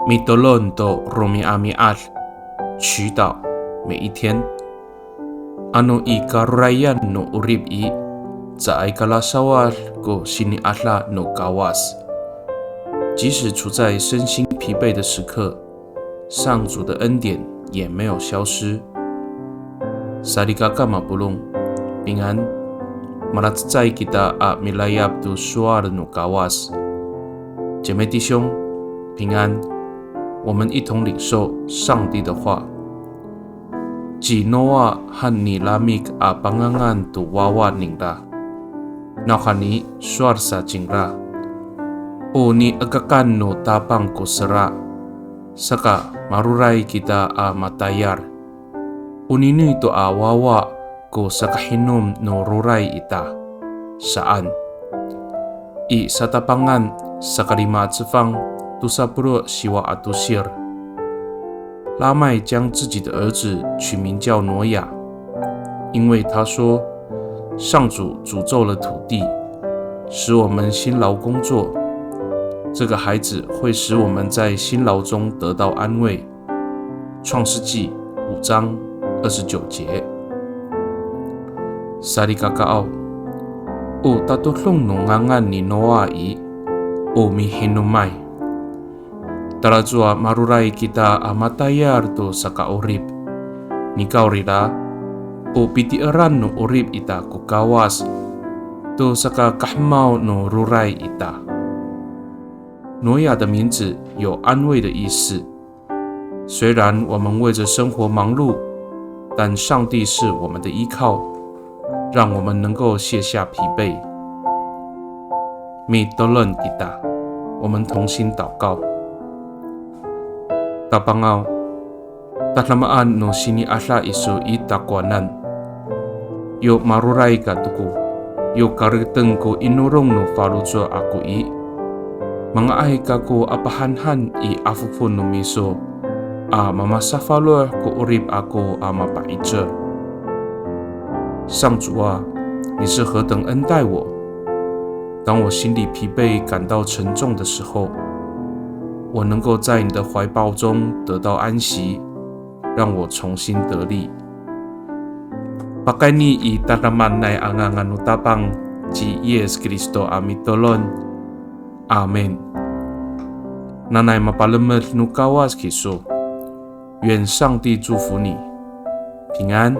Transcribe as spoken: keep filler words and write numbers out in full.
Mitolon to romi'ami'ad, 祈祷每一天。Ano i karorayan no 'orip i, caay ka lasawad ko sini'ada no Kawas. 即使处在身心疲惫的时刻，上主的恩典也没有消失。Salikaka mapolong, 平安。Malacecay kita a milayap to sowal no Kawas. 姐妹弟兄，平安。我们一同领受上帝的话。Ci Noa han ni Lamik a pangangan to wawa ningra. Nawhani sowal sa cingra, o ni'ekakan no Tapang ko sera, saka maroray kita a matayal. Onini to a wawa ko sakahinom no roray ita, saan. I Satapangan sakalima a cefang, tosa polo' siwa a tosir. 拉麦将自己的儿子取名叫挪亚，因为他说，上主诅咒了土地，使我们辛劳工作，这个孩子会使我们在辛劳中得到安慰。创世纪五章二十九节。Salikakaaw, o tatodong no ngangan ni Noa i, o mihinomay. Talacowa maroray kita a matayal to saka'orip. Nikawrira, o pitieran no 'orip ita ko Kawas to sakakahemaw no roray ita. 挪亚的名字有安慰的意思。虽然我们为着生活忙碌，但上帝是我们的依靠，让我们能够卸下疲惫。Mitolon kita，我们同心祷告。Tapangaw, tadamaan no sini'ada iso i takowanan. Yo maroray ka to ko, yo kareteng ko inorong no faloco' ako i, manga'ay kako a pahanhan i afofon no miso a mamasafaloh ko 'orip ako a mapa'icel. 上主啊，你是何等恩待我！当我心里疲惫、感到沉重的时候，我能够在你的怀抱中得到安息，让我重新得力。Pakayni i tadamaanay a ngangan no Tapang ci Yis Kristo a mitolon. Amin. Nanay mapalemed no Kawas kiso. 愿上帝祝福你，平安。